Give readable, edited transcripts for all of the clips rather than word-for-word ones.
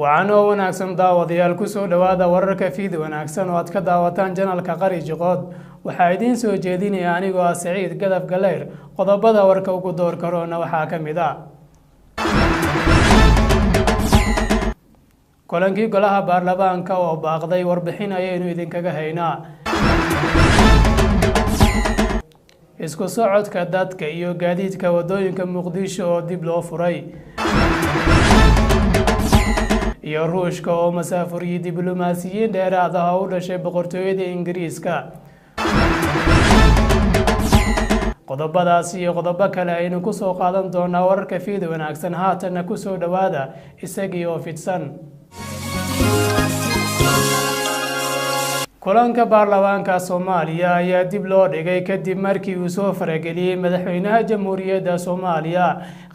Wacan oo wanaagsan daawadayaal, kusoo dhowaada wararka fiid wanaagsan oo aad ka daawataan janalka Qari Jiqood. Waxaa idiin soo jeedinaya anigoo ah Saciid Gadaf Galeyr. Qodobada warka ugu door karoona waxaa ka mid ah kulankii golaha baarlamaanka oo baaqday, warbixin ayaynu idinkaga haynaa. Isku socodka dadka iyo gaadiidka waddooyinka Muqdisho oo dib loo furay, iyo Ruushka oo masaafuriyi diblomaasiyiin dheeraad ah oo u dhashay boqortooyada Ingiriiska. Qodobadaas iyo qodobo kale aynu kusoo qaadan doonaa wararka fiida wanaagsan. Haatanna kusoo dhowaada isagii oo fidsan. Kulanka baarlamaanka Soomaaliya ayaa dib loo dhigay kadib markii uu soo farageliyey madaxweynaha Jamhuuriyadda Soomaaliya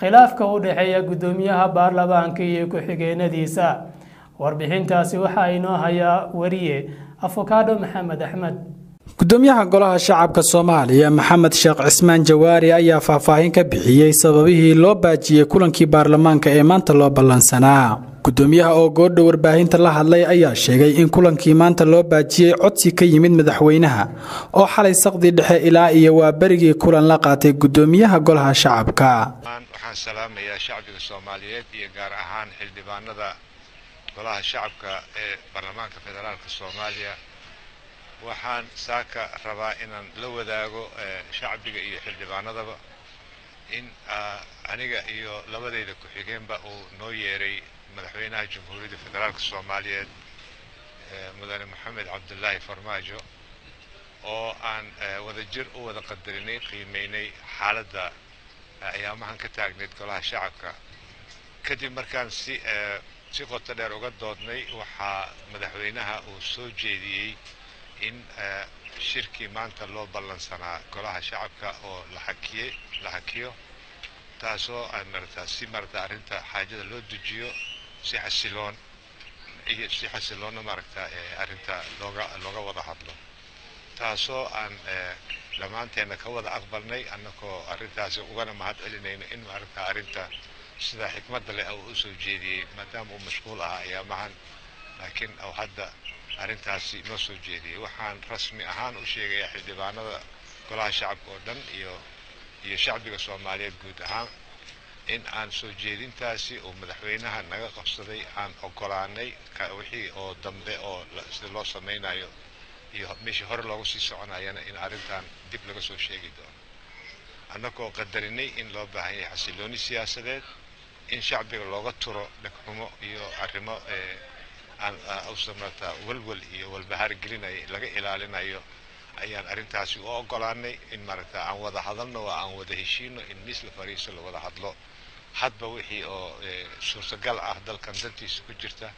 khilaafka u dhexeeya guddoomiyaha baarlamaanka iyo ku-xigeenadiisa. Warbixintaasi waxaa inoo hayaa wariye Afakaadho Maxamed Axmed. Gudoomiyaha golaha shacabka Soomaaliya Maxamed Sheekh Cismaan Jawaari ayaa faahfaahin ka bixiyey sababihii loo baajiyey kulankii baarlamaanka ee maanta loo ballansanaa. Gudoomiyaha oo goordhow warbaahinta la hadlay ayaa sheegay in kulankii maanta loo baajiyey codsi ka yimid madaxweynaha oo xalay saqdii dhexe ilaa iyo waa berigii kulan la qaatay gudoomiyaha golaha shacabka. Waxaan salaamayaa shacbiga Soomaaliyeed iyo gaar ahaan xildhibaanada golaha shacabka ee baarlamaanka federaalka Soomaaliya. Waxaan saaka rabaa inaan la wadaago shacbiga iyo xildhibaanadaba in aniga iyo labadayda ku-xigeenba uu noo yeeray madaxweynaha Jamhuuriyadda Federaalka Soomaaliyeed, mudane Maxamed Cabdulaahi Farmaajo, oo aan wadajir u wada qadarinay, qiimeynay xaaladda ayaamahan ka taagnayd golaha shacabka. Kadib markaan si qoto dheer uga doodnay, waxaa madaxweynaha uu soo jeediyey in shirkii maanta loo ballansanaa golaha shacabka oo la xakiyey la hakiyo, taasoo aan marata si marata arrinta xaajada loo dejiyo si xasiloon iyo si xasiloonna maaragta arrinta looga wada hadlo, taasoo aan dhammaanteenna ka wada aqbalnay, annagoo arrintaasi ugana mahad celinayno in maaragta arrinta sida xikmadda leh uu usoo jeediyey, maadaama uu mashquul ahaa ayaamahan, laakiin uu hadda arrintaasi noo soo jeediyey. Waxaan rasmi ahaan u sheegayaa xildhibaanada golaha shacabka oo dhan iyo shacbiga Soomaaliyeed guud ahaan in aan soo jeedintaasi uu madaxweynaha naga qabsaday aan ogolaanay, wixii oo dambe oo sida loo samaynayo iyo meeshii hore loogu sii soconayana in arrintan dib laga soo sheegi doono, annagoo qadarinay in loo baahan yahay xasilooni siyaasadeed, in shacbiga looga turo dhegxumo iyo arrimo aan usamata walwal iyo walbahaar gelinaya laga ilaalinayo. Ayaan arrintaasi u ogolaanay in maaragta aan wada hadalno oo aan wada heshiino, in miis la fariiso, la wada hadlo, hadba wixii oo suurtagal ah, dalkan dantiisa ku jirta,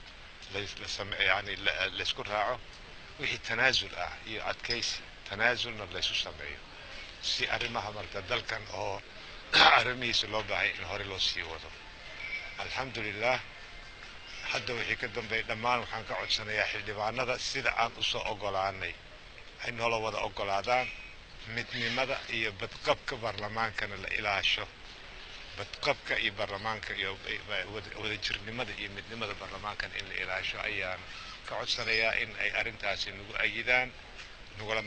yani laysku raaco, wixii tanaasul ah iyo adkaysi tanaasulna laysu sameeyo, si arrimaha marata dalkan oo arrimihiisa loo baahay in hore loo sii wado. Alxamdulilah, hadda wixii ka dambeeya dhammaan waxaan ka codsanayaa xildhibaanada sida aan usoo ogolaanay ay noola wada ogolaadaan, midnimada iyo badqabka baarlamaankana la ilaasho, badqabka iyo baarlamaanka iyo wadajirnimada iyo midnimada baarlamaankana in la ilaasho ayaan ka codsanayaa, in ay arrintaasi nagu ayidaan, nagula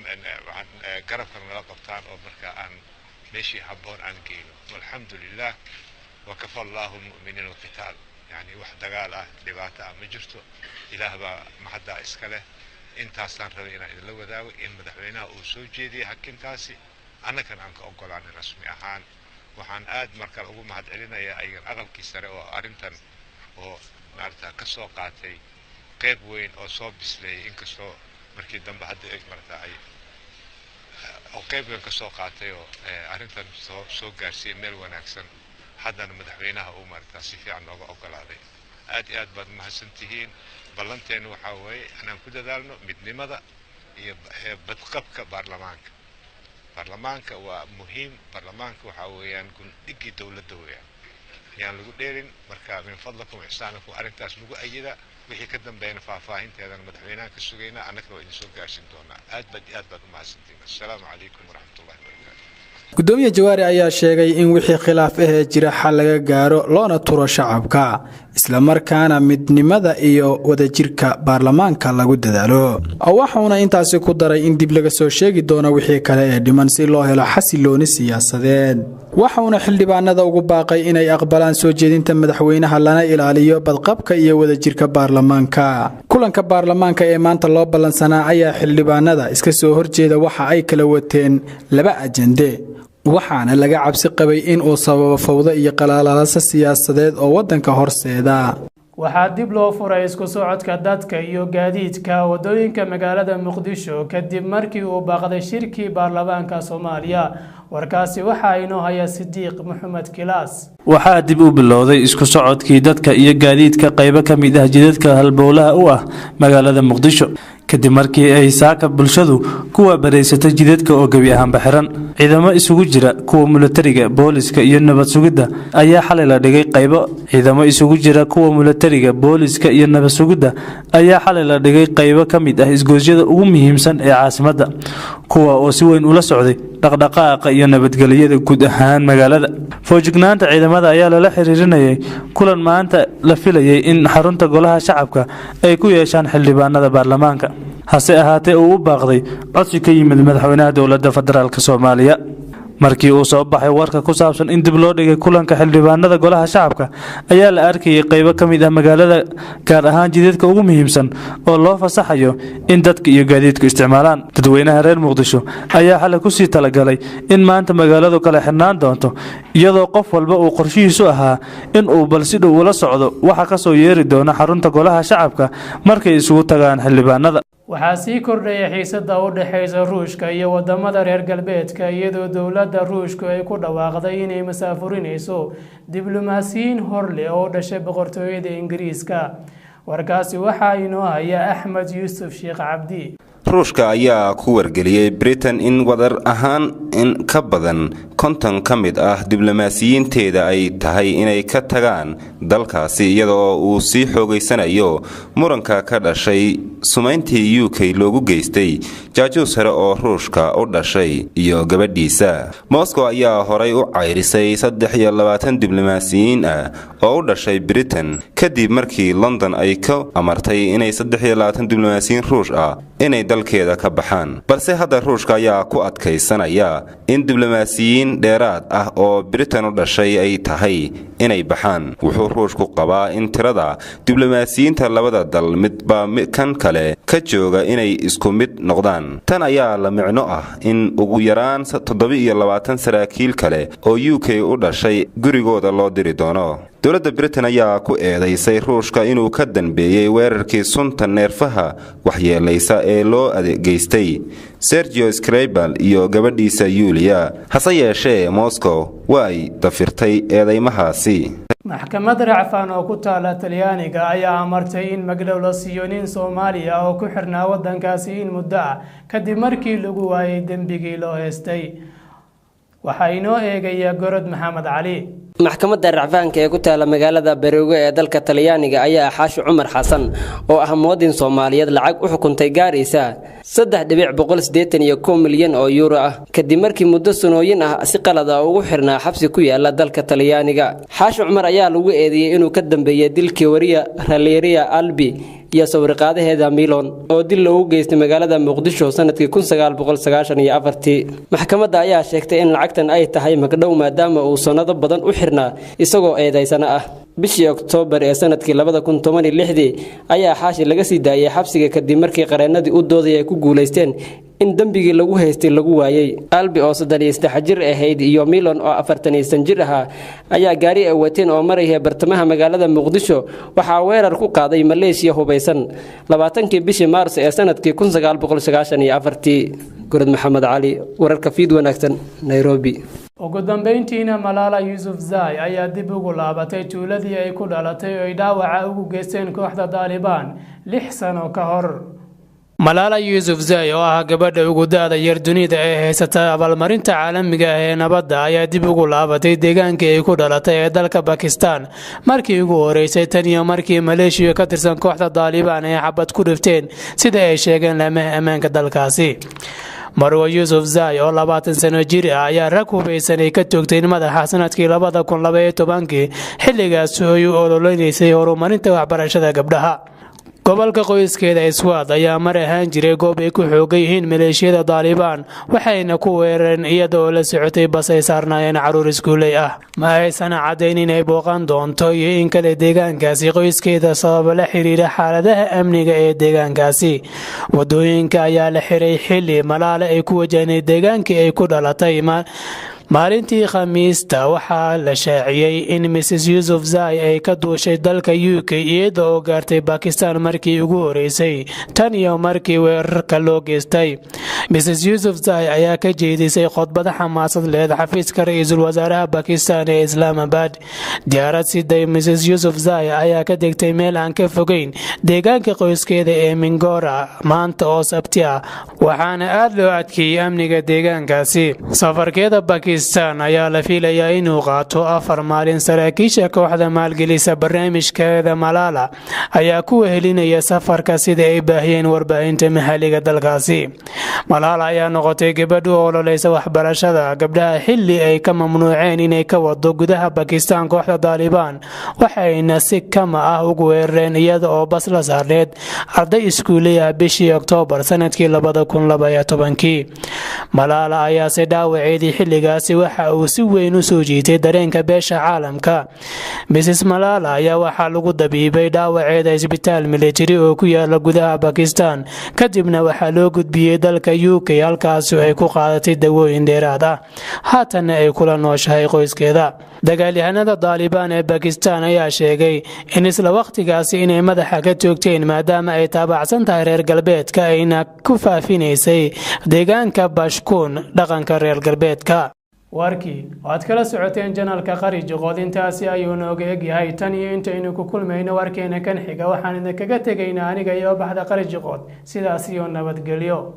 garabka nala qabtaan oo marka aan meeshii habboon aan geyno. Walxamdulilah, wakafa Allahu lmu'miniina alqitaal. Yani wax dagaal ah, dhibaato ah ma jirto, Ilaah baa mahaddaa iska leh. Intaasaan rabay inaan idinla wadaago, in madaxweynaha uu soo jeediyey hakintaasi, annagana aan ka ogolaanay rasmi ahaan. Waxaan aad markale ugu mahad celinayaa ayagan aqalkii sare oo arrintan oo maarata ka soo qaatay qayb weyn oo soo bisleeyay, inkastoo markii dambe hadda marata ay oo qayb weyn ka soo qaatay oo arrintan soo gaarsiiyey meel wanaagsan, haddana madaxweynaha uu maarata si fiican nooga ogolaaday. Aad iyo aad baad mahadsan tihiin. Ballanteenu waxaa weeye inaan ku dadaalno midnimada iyo badqabka baarlamaanka. Baarlamaanka waa muhiim, baarlamaanka waxaa weeyaan gundhigii dowladda weeyaan, ayaan lagu dheerin. Marka min fadlakum ixsaanakum arrintaas lagu ayida. Wixii ka dambeeyana faahfaahinteedana madaxweynahan ka sugaynaa, annagana waa idin soo gaarsiin doonaa. Aad baad iyo aad baad u mahadsantihiin. Assalaamu calaykum waraxmat ullahi wabarakaatu. Gudoomiye Jawaari ayaa sheegay in wixii khilaaf ahee jira xal laga gaaro loona turo shacabka, islamarkaana midnimada iyo wadajirka baarlamaanka lagu dadaalo. Waxuuna intaasi ku daray in dib laga soo sheegi doono wixii kale ee dhiman si loo helo xasilooni siyaasadeed. Waxuuna xildhibaanada ugu baaqay inay aqbalaan soo jeedinta madaxweynaha, lana ilaaliyo badqabka iyo wadajirka baarlamaanka. Kulanka baarlamaanka ee maanta loo ballansanaa ayaa xildhibaanada iska soo horjeeda waxa ay kala wateen laba ajande, waxaana laga cabsi qabay in uu sababo fawdo iyo qalaalaalasa siyaasadeed oo waddanka horseeda. Waxaa dib loo furay isku socodka dadka iyo gaadiidka wadooyinka magaalada Muqdisho kadib markii uu baaqday shirkii baarlamaanka Soomaaliya. Warkaasi waxaa inoo haya Sidiiq Maxamed Kilaas. Waxaa dib u bilowday isku socodkii dadka iyo gaadiidka qaybo ka mid ah jidadka halbowlaha u ah magaalada Muqdisho, kadib markii ay saaka bulshadu kuwa bareysatay jidadka oo gebi ahaanba xiran. Ciidamo isugu jira kuwa milatariga, booliska iyo nabad sugidda ayaa xalay la dhigay qaybo Ciidamo isugu jira kuwa milatariga, booliska iyo nabad sugidda ayaa xalay la dhigay qaybo ka mid ah isgoosyada ugu muhiimsan ee caasimadda, kuwa oo si weyn ula socday dhaqdhaqaaqa iyo nabadgelyada guud ahaan magaalada. Foojignaanta ciidamada ayaa lala xiriirinayay kulan maanta la filayay in xarunta Golaha Shacabka ay ku yeeshaan xildhibaanada baarlamaanka, hase ahaatee uu u baaqday codsi ka yimid madaxweynaha Dowladda Federaalk Soomaaliya. Markii uu soo baxay warka ku saabsan in dib loo dhigay kulanka xildhibaanada Golaha Shacabka, ayaa la arkayay qaybo ka mid ah magaalada, gaar ahaan jidadka ugu muhiimsan, oo loo fasaxayo in dadka iyo gaadiidku isticmaalaan. Dadweynaha reer Muqdisho ayaa xalay kusii talagalay in maanta magaaladu kala xirnaan doonto, iyadoo qof walba uu qorshihiisu ahaa in uu bal si dhow ula socdo waxa kasoo yeeri doona xarunta Golaha Shacabka markay isugu tagaan xildhibaanada. Waxaa sii kordhaya xiisada u dhexeysa Ruushka iyo wadamada reer galbeedka, iyadoo dowladda Ruushku ay ku dhawaaqday inay masaafurinayso diblomaasiyiin hor leh oo dhashay Boqortooyada Ingiriiska. Warkaasi waxaa inoo haya Axmed Yuusuf Sheekh Cabdi. Ruushka ayaa ku wargeliyey Britain in wadar ahaan in ka badan 50 ka mid ah diblomaasiyiinteeda ay tahay inay ka tagaan dalkaasi, iyadoo uu sii xoogaysanayo muranka ka dhashay sumayntii UK loogu geystay jaajuus hore oo Ruushka u dhashay iyo gabadhiisa. Moscow ayaa horay u cayrisay 23 diblomaasiyiin ah oo u dhashay Britain, kadib markii London ay ka amartay inay 23 diblomaasiyiin Ruush ah inay dalkeeda ka baxaan. Balse hadda Ruushka ayaa ku adkaysanaya in diblomaasiyiin dheeraad ah oo Britain u dhashay ay tahay inay baxaan. Wuxuu Ruushku qabaa in tirada diblomaasiyiinta labada dal midba kan kale ka jooga inay isku mid noqdaan. Tan ayaa la micno ah in ugu yaraan 27 saraakiil kale oo UK u dhashay gurigooda loo diri doono. Dowladda Britain ayaa ku eedaysay Ruushka inuu ka danbeeyey weerarkii sunta neerfaha waxyeelaysa ee loo geystay Sergio Skripal iyo gabadhiisa Yuliya, hase yeeshee Moscow waa ay dafirtay eedeymahaasi. Maxkamad racfaan oo ku taala Talyaaniga ayaa amartay in magdhow la siiyo nin Soomaaliya oo ku xirnaa waddankaasi in muddo ah, kadib markii lagu waayay dembigii loo heestay. Waxaa inoo eegaya Gorod Maxamed Cali. Maxkamadda racfaanka ee ku taala magaalada Barogo ee dalka Talyaaniga ayaa Xaashi Cumar Xasan oo ah muwadin Soomaaliyeed lacag u xukuntay gaaraysa 3.181 milyan oo yuuro ah, kadib markii muddo sanooyin ah si qalad ah ugu xirnaa xabsi ku yaala dalka Talyaaniga. Xaashi Cumar ayaa lagu eedeeyey inuu ka dambeeyey dilkii wariya Raleria Albi iyo sawirqaadaheeda Milon oo dil loogu geystay magaalada Muqdisho sanadkii 1994-tii. Maxkamadda ayaa sheegtay in lacagtan ay tahay magdhow, maadaama uu sannado badan u xirnaa isagoo eedaysana ah. Bishii Oktoobar ee sanadkii 2016-dii ayaa Xaashi laga sii daayay xabsiga, kadib markii qareennadii u doodaya ay ku guulaysteen in dembigii lagu haystay lagu waayey. Albi oo 33 jir ahayd iyo Milon oo 45 jir ahaa ayaa gaari ay wateen oo maraya bartamaha magaalada Muqdisho waxaa weerar ku qaaday maleeshiya hubaysan 20-kii bishii Maars ee sanadkii 1994-tii. Gorod Maxamed Cali, wararka Fiid Wanaagsan, Nairobi. Ugu dambeyntiina, Malaala Yuusuf Zai ayaa dib ugu laabatay tuuladii ay ku dhalatay oo ay dhaawaca ugu geysteen kooxda Daalibaan 6 sano ka hor. Malaala Yuusuf Zay oo ah gabadha ugu da-da yar dunida ee haysata abaalmarinta caalamiga ah ee nabadda ayaa dib ugu laabatay deegaankii ay ku dhalatay ee dalka Bakistan markii ugu horeysay tan iyo markii maleeshiya ka tirsan kooxda Daalibaan ay xabad ku dhifteen, sida ay sheegeen laamaha ammaanka dalkaasi. Marwa Yuusuf Zay oo 20 sano jir ah ayaa rag hubaysan ay ka toogteen madaxa sanadkii 2012-kii, xilligaas ay u ololeynaysay horumarinta waxbarashada gabdhaha. Gobolka qoyskeeda Iswaad ayaa mar ahaan jiray goob ay ku xoogan yihiin maleeshiyada Daalibaan, waxayna ku weerareen iyada oo la socotay bas ay saarnaayeen caruur iskuuley ah. Ma aysan caddayn inay booqan doonto iyo in kale deegaankaasi qoyskeeda sababa la xiriira xaaladaha amniga ee deegaankaasi. Wadooyinka ayaa la xiray xilli Malaale ay ku wajahneyd deegaankii ay ku dhalatay. Maalintii Khamiista waxaa la shaaciyey in Mrs Yuusuf Zay ay ka duushay dalka UK, iyada oo gaartay Bakistan markii ugu horeysay tan iyo markii weerarka loo geystay. Mrs Yuusuf Zay ayaa ka jeedisay khudbad xamaasad leed xafiiska ra-iisul wasaaraha Bakistan ee Islaamabad. Diyaarad siday Mrs Yuusuf Zay ayaa ka degtay meel aan ka fogeyn deegaanka qoyskeeda ee Mingora maanta oo Sabti ah, waxaana aad loo adkeeyey amniga deegaankaasi. Safarkeeda Bakistan ayaa la fiilayaa inuu qaato 4 maalin. Saraakiisha kooxda maalgelisa barnaamijkeeda Malaala ayaa ku wehelinaya safarka, sida ay baahiyeen warbaahinta maxalliga dalkaasi. Malaala ayaa noqotay gabadh u ololeysa waxbarashada gabdhaha xilli ay ka mamnuuceen inay ka wado gudaha Bakistan kooxda Daalibaan, waxayna si kama ah ugu weerareen iyada oo bas la saarneed arday iskuuley ah bishii Oktoobar sanadkii 2012-kii. Malaala ayaase dhaawaceedii xilligaasi waxa uu si weyn u soo jiitay dareenka beesha caalamka. Mrs Malaala ayaa waxaa lagu dabiibay dhaawaceeda isbitaal militari oo ku yaala gudaha Bakistan, kadibna waxaa loo gudbiyey dalka UK, halkaasi ay ku qaadatay dawooyin dheeraad ah, haatanna ay kula nooshahay qoyskeeda. Dagaalyahanada Daalibaan ee Bakistan ayaa sheegay in isla wakhtigaasi inay madaxa ka toogteen, maadaama ay taabacsan tahay reer galbeedka ayna ku faafinaysay deegaanka Bashkuun dhaqanka reer galbeedka. Warkii waad kala socoteen janalka Qari Jiqood intaasi ayuu nooga egyahay. Tan iyo intaynu ku kulmayno warkeena kan xiga, waxaan idinkaga tegaynaa aniga iyo baxda Qari Jiqood sidaas iyo nabadgelyo.